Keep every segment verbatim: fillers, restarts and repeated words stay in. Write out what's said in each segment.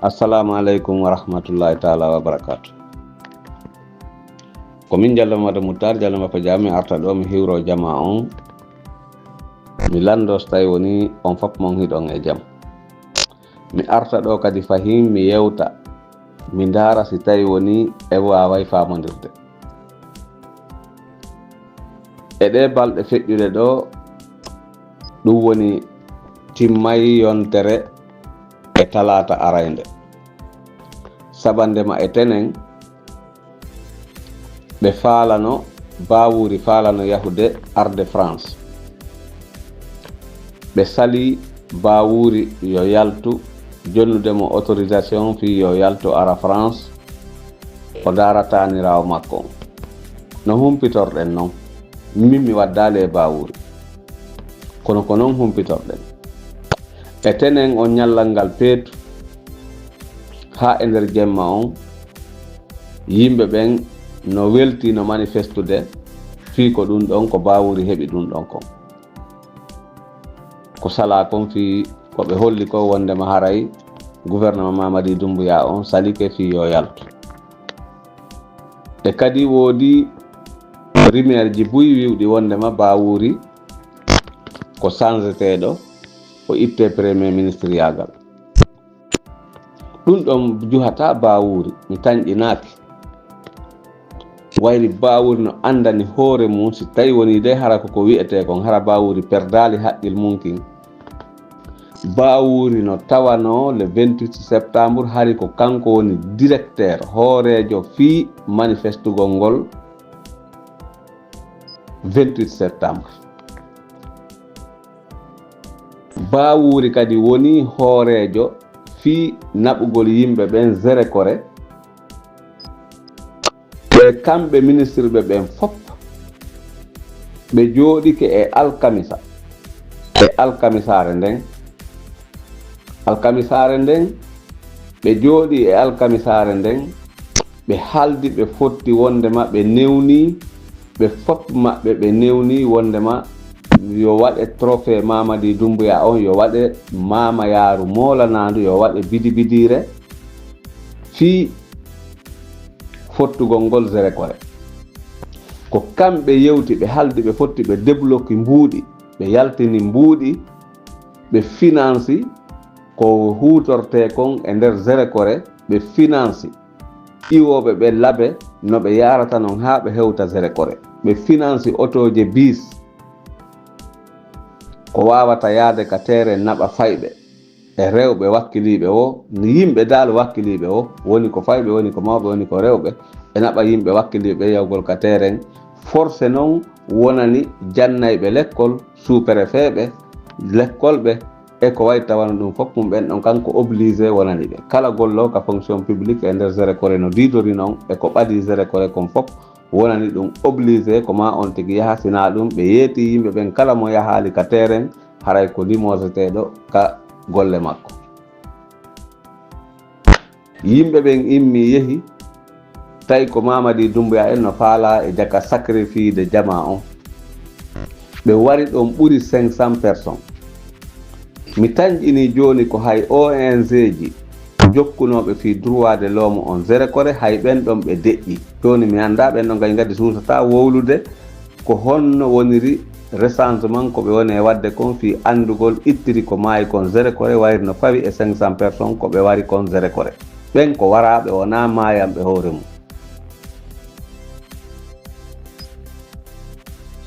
Assalamu aleykum wa rahmatullahi taala wa barakatu. Ko min Jallo Mado Muttar, Jallo Mappa Jam, mi arta ɗo mi hiwro jama on. Mi lando so tawi woni on fof mon hiɗon e jam. Mi arta ɗo kadi fahin mi yewta, mi ndaara si tawi woni e waaway faamondirde. E ɗe balɗe feƴƴuɗe ɗo, ɗum woni timmay yontere e talaata araynde. Sabande ma e tenen, ɓe faalano, Baawuri faalano yahude arde France. Ɓe sali Baawuri yo yaltu, jonnude mo autorisation fii yo yaltu ara France, o ndaara taaniraawo makko on. No humpitorɗen non, min mi waddaali e Baawuri. Kono ko non humpitorɗen. E tenen on ñallal ngal peetu, haa e nder jemma on, yimɓe ɓen no welti no manifestude, fii ko ɗum ɗon ko Baawuri heɓi ɗum ɗon kon. Ko salaa kon fii ko ɓe holli ko wondema haray gouvernement Mamadi Doumbouya on salike fii yo yaltu. E kadi woodi rumeur ji buy wiwɗi wondema Baawuri ko sanseteeɗo, o itte premier ministre yaagal. Ɗum ɗon juhata Baawuri, mi tanƴinaaki. Wayri Baawuri no anndani hoore mum, si tawi woni de hara ko ko wi'etee kon, hara Baawuri perdaali haqqil mum kin. Baawuri no tawanoo le vingt-huit septembre, hari ko kanko woni directeur, hooreejo fii manifestugol ngol vingt-huit septembre. Baawuri kadi woni hooreejo fii naɓugol yimɓe ɓen Zerekore. Ɓe kamɓe ministirɓe ɓen fof, ɓe jooɗike e alkamisa, e alkamisaare nden. Alkamisaare nden, ɓe jooɗi e alkamisaare nden, ɓe haaldi, ɓe fotti wondema ɓe newni, ɓe fof maɓɓe ɓe newni wondema yo waɗe trophée Mamadi Doumbouya on, yo waɗe mamayaaru moolanaandu, yo waɗe bidibidiire fii fottugol ngol Zerekore. Ko kamɓe yewti, ɓe haaldi, ɓe fotti, ɓe débloqué mbuuɗi, ɓe yaltini mbuuɗi, ɓe finansi ko huutortee kon e nder Zerekore, ɓe finansi iwooɓe ɓe laabi no ɓe yaarata non haa ɓe hewta Zerekore. Ɓe finansi otooje bis ko waawata yaade ka teeren naɓa fayɓe e rewɓe wakkiliiɓe woo, yimɓe daal wakkiliiɓe woo, woni ko fayɓe, woni ko mawɓe, woni ko rewɓe, ɓe naɓa yimɓe wakkiliiɓe yahugol ka teeren. Forse non wonani jannayɓe lekkol, sous-préfet ɓe, lekkol ɓe, e ko wayi tawano ɗum fof mum ɓen ɗon kanko obligé wonani ɓe. Kala golloowo ka fonction publique e nder Zerekore no diidori non e ko ɓadii Zerekore kon fof wonani ɗum obligé ko maa on tigi yaha, sinaa ɗum ɓe yeetii yimɓe ɓen kala mo yahaali ka teeren haray ko limoseteeɗo ka golle makko. Yimɓe ɓen immii yehi, tawi ko Mamadi Doumbouya en no faalaa e jaka sacrifice de jama on. Ɓe wari ɗon ɓuri cinq cents personnes. Mi tanƴinii jooni ko hay O N G ji jokkunooɓe fii droit de l'homme on Zerekore, hay ɓen ɗon ɓe deƴƴi. Jooni mi anndaa ɓen ɗon kadi ngaddi suusataa wowlude ko honno woniri recensement ko ɓe woni e waɗde kon fii anndugol ittiri ko maayi kon Zerekore, wayri no fawi e cinq cents personnes ko ɓe wari kon Zerekore. Ɓen ko waraaɓe, wonaa maayanɓe hoore mum.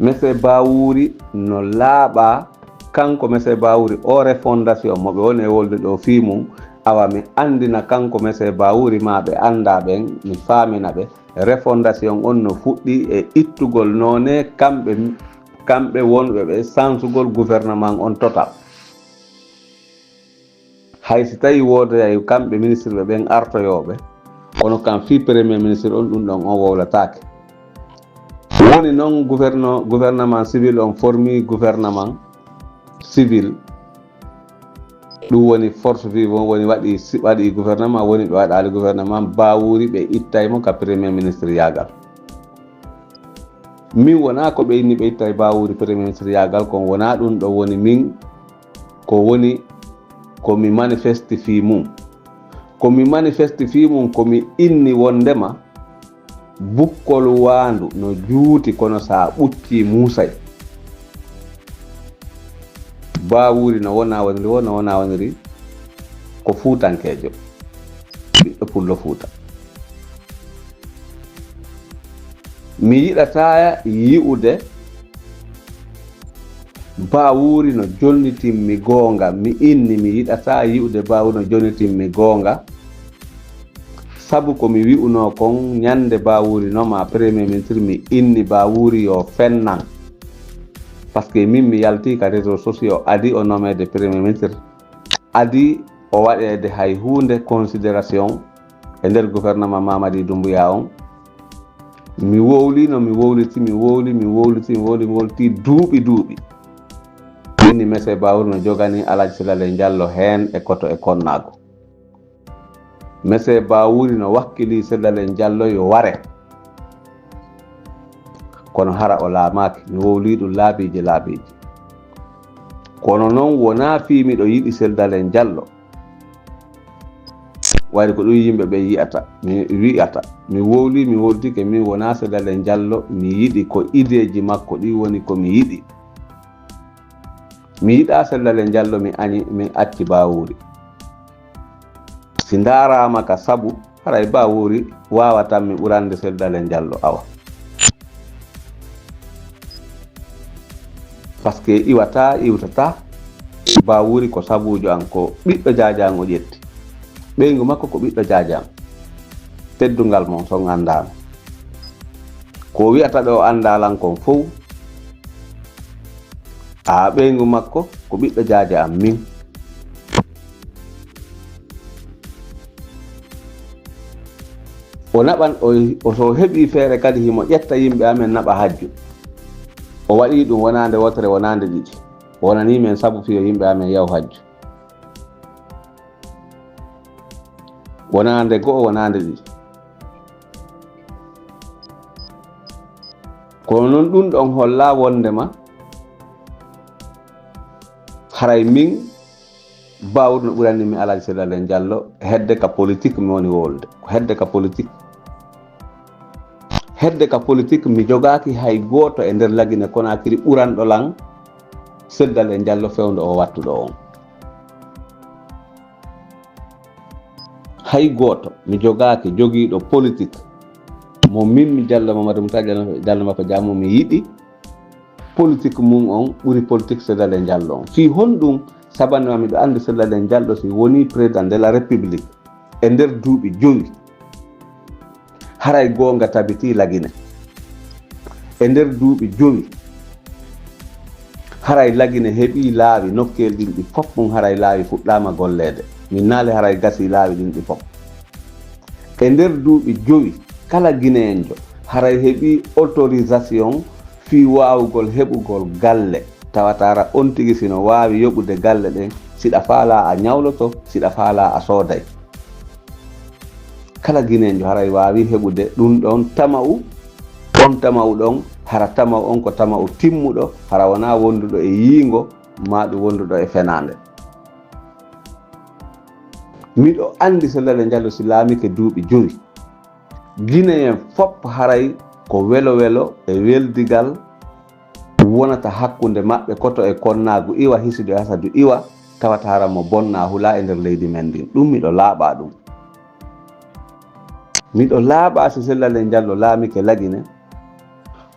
Monsieur Bawouri no laaɓaa, kanko Monsieur Bawouri, o refondation mo ɓe woni e wolde ɗo fii mum, awa mi anndina kanko Monsieur Bawouri maa ɓe anndaa ɓen, mi faamina ɓe. Refondation on no fuɗɗi e ittugol noone kamɓe, kamɓe wonɓe ɓe sansugol gouvernement on total. Hay si tawi woodoyay kamɓe ministre ɓe ɓen artoyooɓe, kono kam fii premier ministre on, ɗum ɗon on wowlataake. Woni non gouverno-, gouvernement civil on formi gouvernement civil. Ɗum woni force vive on woni waɗi, si-, waɗi gouvernement, woni ɓe waɗaali gouvernement, Bawouri ɓe ittay mo ka premier ministre yaagal. Min wonaa ko ɓe inni ɓe ittay Bawouri premier ministre yaagal, kon wonaa ɗum ɗo woni min ko woni ko mi manifesti fii mum. Ko mi manifesti fii mum, ko mi inni wonndema bukkol waandu no juuti, kono so a ɓuccii muusay. Baawuri no wona woniri, wona wona woniri, ko fuutankeejo, ɓiɗɗo pullo Fuuta. Mi yiɗataa yi'ude Baawuri no jonnitimmi goonga. Mi inni mi yiɗataa yi'ude Baawuri no jonnitimmi goonga. Sabu ko mi wi'unoo kon, ñande Baawuri nomaa Premier Ministre, mi inni Baawuri yo fennan. Parce que min mi yaltii ka réseaux sociaux, adii o nomeede Premier Ministre, adii o waɗeede hay huunde considération e nder gouvernement Mamadi Doumbouya on. Mi wowlii no mi wowliti, mi wowli, mi wowliti, mi wowli, mi wowliti duuɓi, duuɓi. Min ni Monsieur Baawuri no joganii Alhaji Sella Ley Jallo heen e koto e konnaagu. Monsieur Baawuri no wakkilii Sella Ley Jallo yo ware. Kono hara o laamaaki, mi wowlii ɗum laabiiji, laabiiji. Kono noon wonaa fii miɗo yiɗi Sella Ley Jallo. Wayde ko ɗum yimɓe ɓe yi'ata, mi wi'ata. Mi wowlii, mi wowlitike, min wonaa Sella Ley Jallo mi yiɗi, ko ideeji makko ɗi woni ko mi yiɗi. Mi yiɗaa Sella Ley Jallo, mi añi, min acci Baawuri. Si ndaaraama ka sabu, haray Baawuri waawatan mi ɓurande Sella Ley Jallo, awa. Parce que iwataa, iwtataa, Baawuri ko sabuujo an, ko ɓiɗɗo jaaja an o ƴetti. Ɓeyngu makko ko ɓiɗɗo jaaja an. Teddungal mon son anndaama. Ko wi'ata ɗo anndaa lan kon fow, a ɓeyngu makko ko ɓiɗɗo jaaja an min. O naɓan, o, o so heɓii feere kadi himo ƴetta yimɓe amen naɓa hajju. O waɗii ɗum wonaande wootere, wonaande ɗiɗi. O wonanii men sabu fii yo yimɓe amen yahu hajju. Wonaande go'o, wonaande ɗiɗi. Kono noon ɗum ɗon hollaa wonndema haray min Baawuri no ɓurani mi Alhaji Sella Ley Jallo hedde ka politique mi woni wowlude. Ko hedde ka politique. Hedde ka politique mi jogaaki hay gooto e nder Lagine Konaakiri ɓuranɗo lan Sella Ley Jallo fewndo o wattuɗo on. Hay gooto mi jogaaki jogiiɗo politique mo min mi Jallo Mamadou Moussa Jallo, Jallo Mappa Diamo mi yiɗi politique mum on ɓuri politique Sella Ley Jallo on. Fii honɗum? Sabanne ma miɗo anndi Sella Ley Jallo si woni président de la République e nder duuɓi jowi, haray goonga tabitii Lagine. E nder duuɓi jowi, haray Lagine heɓii laawi, nokkeel ɗin ɗi fof mum haray laawi fuɗɗaama golleede. Min naali haray gasii laawi ɗin ɗi fof. E nder duuɓi jowi, kala Gineenjo haray heɓii autorisation fii waawugol heɓugol galle. Tawata hara on tigi si no waawi yoɓude galle ɗen, si ɗa faalaa a ñawloto, si ɗa faalaa a sooday. Kala Gineenjo haray waawi heɓude ɗum ɗon tama'u, on tama'u ɗon, hara tama'u on ko tama'u timmuɗo, hara wonaa wonduɗo e yiingo, maa ɗum wonduɗo e fenaande. Miɗo anndi Sella Ley Jallo si laamike duuɓi jowi, Gineyen fop haray ko welo welo e weldigal wonata hakkunde maɓɓe, koto e konnaagu iwa, hisidu e hasadu iwa, tawata hara mo bonnaa hulaa e nder leydi men ndin. Ɗum miɗo laaɓaa ɗum. Miɗo laaɓaa si Sella Ley Jallo laamike Lagine,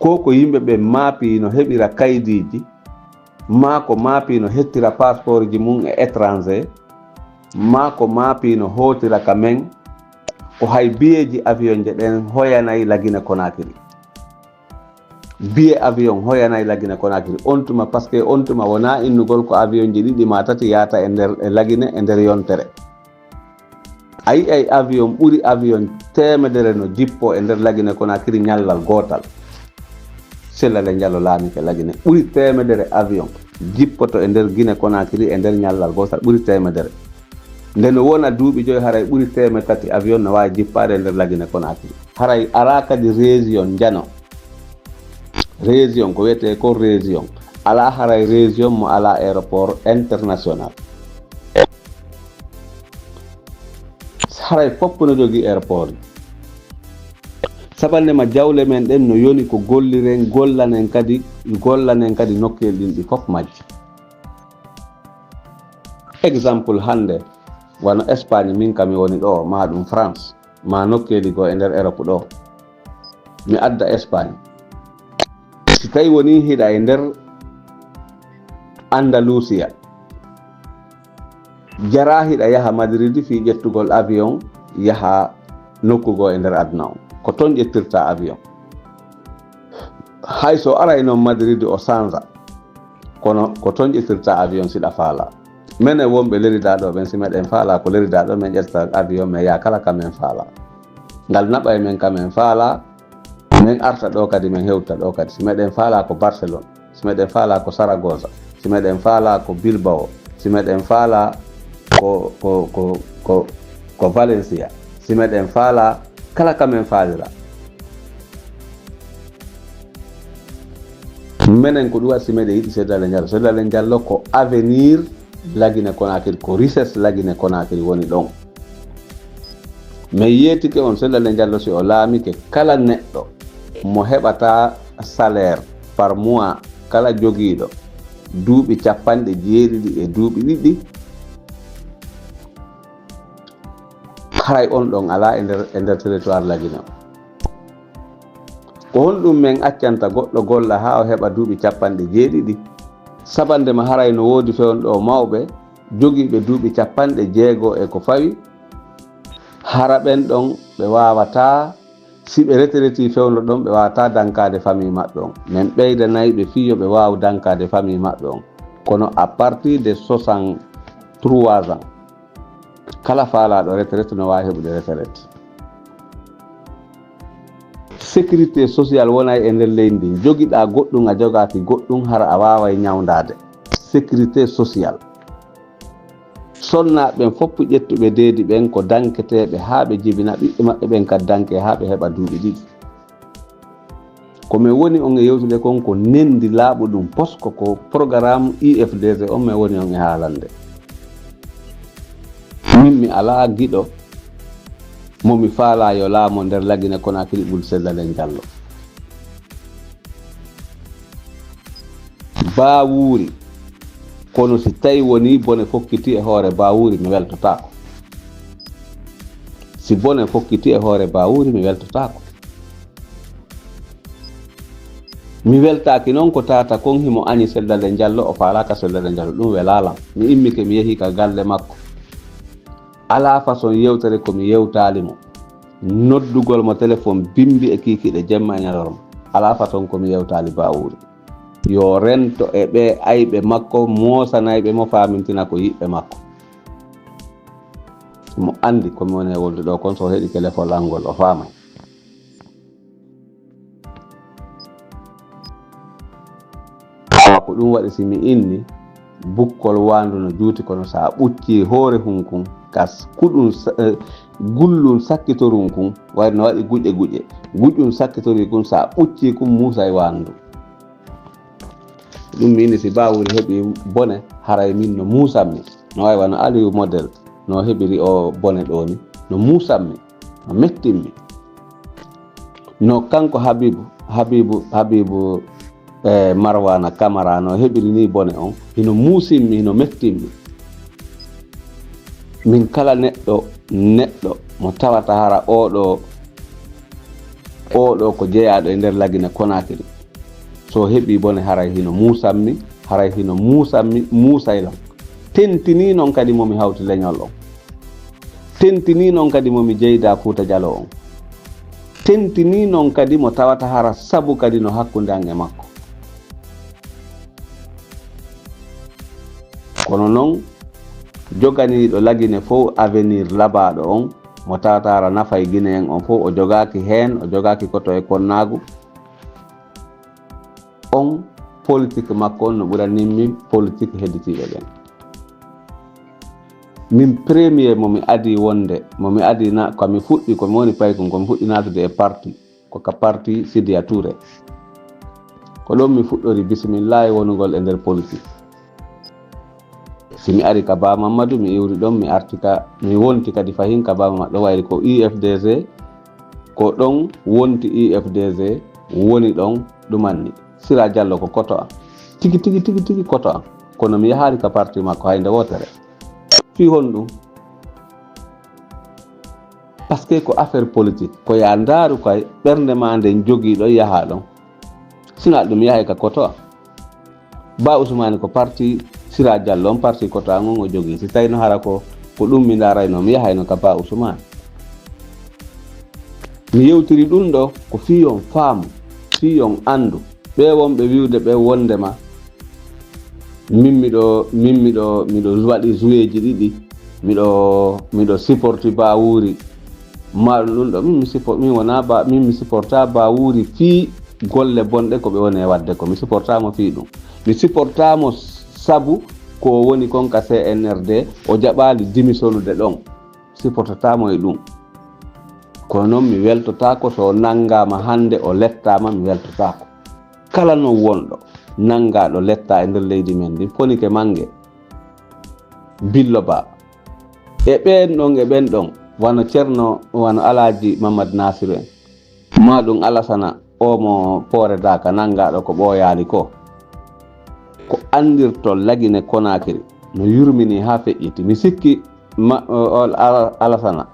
ko ko yimɓe ɓe maapii no heɓira kaydiiji, maa ko maapii no hettira passeportji mum e étranger, maa ko maapii no hootira ka men, ko hay biyeeji avion je ɗen hoyanay Lagine Konaakiri. Biye avion hoyanay Lagine Konaakiri on tuma, parce que on tuma wonaa innugol ko avion ji ɗiɗi maa tati yaata e nder, e Lagine e nder yontere. A yi'ay avion ɓuri avion teemedere no jippoo e nder Lagine Konaakiri ñallal gootal. Sella Ley Jallo laamike Lagine, ɓuri teemedere avion jippoto e nder Gine Konaakiri e nder ñallal gootal, ɓuri teemedere. Nde no wona duuɓi joyi, haray ɓuri teemedde tati avion no waawi jippaade e nder Lagine Konaakiri. Haray alaa kadi région njano. Région, ko wiyetee ko région. Alaa haray région mo alaa aéroport international. Haray fof no jogii aéroport. Saɓannde ma jawle men ɗen no yoni ko golliren, gollanen kadi, gollanen kadi nokkuyel ɗin ɗi fof majji. Exemple hannde, wano Espagne min ka mi woni ɗo, ma ɗum France, ma nokkeeli goo e nder Europe ɗo. Mi adda Espagne. Si tawi woni hiɗa e nder Andalusia, jara hiɗa yaha Madrid fii ƴettugol avion yaha nokku goo e nder aduna on. Ko ton ƴettirta avion. Hay so aray non Madrid o sanza, kono ko ton ƴettirta avion siɗa faala. Menen wonɓe lerida ɗo ɓen, si meɗen faala ko lerida ɗo, men ƴetta avion men yaa kala ka men faala. Ngal naɓay men ka men faala, men arta ɗo kadi, men hewta ɗo kadi. Si meɗen faala ko Barcelone, si meɗen faala ko Saragossa, si meɗen faala ko Bilbao, si meɗen faala ko, ko, ko, ko, ko Valencia, si meɗen faala kala ka men faalira. Menen ko ɗum waɗi si meɗen yiɗi Seydou Dalein Diallo. Seydou Dalein Diallo ko avenir Lagine Conakry, ko richesse Lagine Conakry woni ɗon. Men yeetike on, Seydou Dalein Diallo, si o laamike, kala neɗɗo mo heɓata salaire par mois, kala jogiiɗo duuɓi capanɗe jeeɗiɗi e duuɓi ɗiɗi, haray on ɗon alaa e nder, e nder territoire Lagine on. Ko honɗum men accanta goɗɗo golla haa o heɓa duuɓi capanɗe jeeɗiɗi? Saɓannde ma haray no woodi fewndo ɗo mawɓe jogiiɓe duuɓi capanɗe jeego e ko fawi. Hara ɓen ɗon ɓe waawataa, si ɓe retraiti fewndo ɗon, ɓe waawataa dankaade famille maɓɓe on. Men ɓeydanay ɓe fii yo ɓe waawu dankaade famille maɓɓe on. Kono à partir de soixante-trois ans, kala faalaaɗo retraite no waawi heɓude retraite. Sécurité sociale wonay e nder leydi ndin. Jogiɗaa goɗɗum, a jogaaki goɗɗum, hara a waaway ñawndaade. Sécurité sociale. Sonnaaɓe ɓen fof ƴettuɓe deedi ɓen ko danketeeɓe haa ɓe jibina, ɓiɓɓe maɓɓe ɓen kadi danke haa ɓe heɓa duuɓi ɗiɗi. Ko men woni on e yewtude kon ko nendi laaɓuɗum, posko ko programme I F D C on men woni on e haalande. Min mi alaa giɗo mo mi faalaa yo laamo nder Lagine Conakry ɓuri Seydou Dalein Diallo. Baawuuri, kono si tawi woni bone fokkiti e hoore Baawuuri, mi weltotaako. Si bone fokkiti e hoore Baawuuri, mi weltotaako. Mi weltaaki non ko tata kon himo añi Seydou Dalein Diallo, o faalaaka Seydou Dalein Diallo, ɗum welaa lan. Mi immike, mi yehi ka galle makko. Alaa façon yewtere ko mi yewtaali mo. Noddugol mo téléphone bimbi e kiikiiɗe jemma e ñalorma. Alaa façon ko mi yewtaali Baawuuri. Yo rento e ɓe ayɓe makko, moosanayɓe mo, faamintina ko yiɓɓe makko. Mo anndi ko mi woni e wolde ɗo kon, so heɗi téléphone an ngol, o faamay. Awa ko ɗum waɗi si mi inni, bukkol waandu no juuti, kono sa ɓuccii hoore hunkun, ka s-, kuɗun sa-, eh, gullun sakkitorun kun, wayno waɗi guƴe guƴe. Guƴun sakkitorii kun, sa ɓuccii kun, muusay waandu. Ɗum mi inni si Baawuuri heɓi bone, haray min no muusammi. No wayi wano Aliou Model no heɓiri o bone ɗoo ni, no muusammi, no mettimmi. No kanko Habibu, Habibu, Habibu, eh, Marwana Kamara no heɓiri ni bone on, hino muusimmi, hino mettimmi. Min kala neɗɗo, neɗɗo mo tawata hara oo ɗoo, oo ɗoo ko jeyaaɗo e nder Lagine Conakry. So heɓii bone, haray hino muusammi, haray hino muusammi, muusay lan. Tentinii non kadi mo mi hawti leñol on. Tentinii non kadi mo mi jeydaa Fuuta Jaloo on. Tentinii non kadi mo tawata hara sabu kadi no hakkunde an e makko. Kono non, joganiiɗo Lagine fow avenir labaaɗo on, mo tawata hara nafay Gine en on fow, o jogaaki heen, o jogaaki koto e konnaagu. On politique makko on no ɓuranimmi politique hedditiiɓe ɓen. Min premier mo mi adii wonde, mo mi adii na, ko mi fuɗɗi, ko mi woni paykun, ko mi fuɗɗi naatude e parti, ko ka parti Sidiya Touré. Ko ɗon mi fuɗɗori bisimillahi wonugol e nder politique. Si mi ari ka Ba Mamadou, mi iwri ɗon, mi arti ka, mi wonti kadi fahin ka Ba Mamadou, ɗo wayri ko U F D G, ko ɗon wonti U F D G, woni ɗon ɗumanni. Sira Diallo ko koto am. Tigi, tigi, tigi, tigi koto am. Kono mi yahaali ka parti makko hay nde wootere. Fii honɗum? Parce que ko affaire politique. Ko yaa ndaaru kay ɓernde maa nden jogii ɗon yahaa ɗon. Sinaa ɗum yahay ka koto am. Ba Ousmane ko parti Sira Diallo on, parti koto an on o jogii. Si tawino hara ko, ko ɗum mi ndaarayno, mi yahayno ka Ba Ousmane. Mi yewtiri ɗum ɗo ko fii on faamu, fii on anndu. Ɓe wonɓe wi'ude ɓe wondema min miɗo, min miɗo, miɗo waɗi joueeji ɗiɗi, miɗo, miɗo supporti Ba Wuri. Maaɗum ɗum ɗo, min mi suppo-, min wonaa Ba, min mi supporta Ba Wuri fii golle bonɗe ko ɓe woni e waɗde ko. Mi supporta mo fii ɗum. Mi supporta mo sabu ko woni kon ka C N R D, o jaɓaali démissionude ɗon. Supportata mo e ɗum. Kono noon mi weltotaako so o nanngaama hannde, o lettaama, mi weltotaako. Kala noon wonɗo nanngaaɗo lettaa e nder leydi men ndin, fonike mannge, Billo Ba. E ɓeen ɗon, e ɓeen ɗon, wano Ceerno, wano Alaaji Mamad Naasiru en. Maa ɗum Alasana, oo mo Poore Daaka nanngaaɗo ko ɓooyaali ko. Ko anndirtoo Lagine Konaakiri no yurminii haa feƴƴiti. Mi sikki ma-, o, o, Ala-, Alasana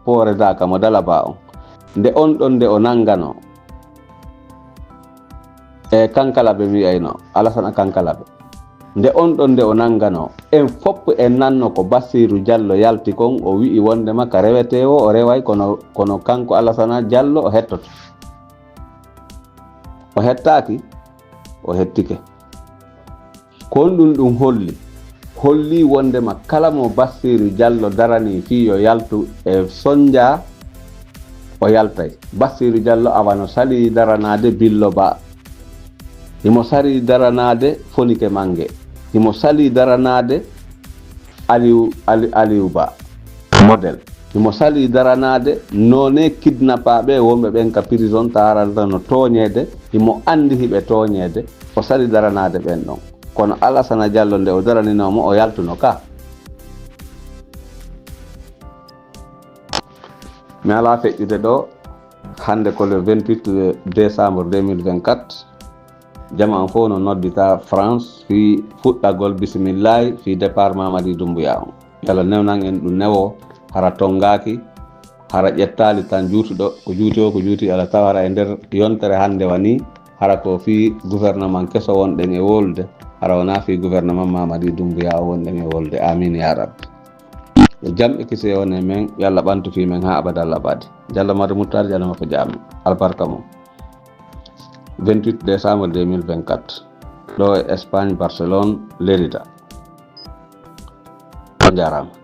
Poore Daaka mo Dalaba on. Nde on ɗon nde o nannganoo. E Kankalabe mi wi'ayno, Alasana Kankalabe. Nde on ɗon nde o nannganoo, en fof en nanno ko Bassirou Diallo yalti kon, o wi'i wondema ka rewetee o, o reway, kono, kono kanko Alasana Diallo o hettoto. O hettaaki, o hettike. Ko honɗum ɗum holli? Holli wondema kala mo Bassirou Diallo darani fii yo yaltu e Sonja, o yaltay. Bassirou Diallo awa no salii daranaade Billo Ba. Himo salii daranaade Fonike Mange. Himo salii daranaade Aliou, Ali-, Aliou Ba. Model. Himo salii daranaade noone kidnapaaɓe wonɓe ɓen ka prison, taaranta no tooñeede. Himo anndi hiɓe tooñeede. O salii daranaade ɓen ɗon. Kono Alasana Diallo nde o daraninoo mo, o yaltuno ka. Mi alaa feƴƴude ɗo. Hannde ko le vingt-huit décembre deux mille vingt-quatre. Jama on fof no noddita France fii fuɗɗagol bisimillahi fii départ Mamadi Doumbouya on. Yo Allah newnan en ɗum newo, hara tonngaaki, hara ƴettaali tan juutuɗo, ko juuti o, ko juuti Allah, tawa hara e nder yontere hannde wa nii, hara ko fii gouvernement keso wonɗen e wolude, hara wonaa fii gouvernement Mamadi Doumbouya o wonɗen e wolude. Amiin yaa Rabbi. Yo jam e kisiyee won e men, yo Allah ɓantu fii men haa abadal abadi. Jallo Madu Muttar, Jallo Makko Jaami. Albarka mum. Vingt-huit décembre deux mille vingt-quatre. Ɗo e Espagne, Barcelone, Lérida. On njaaraama.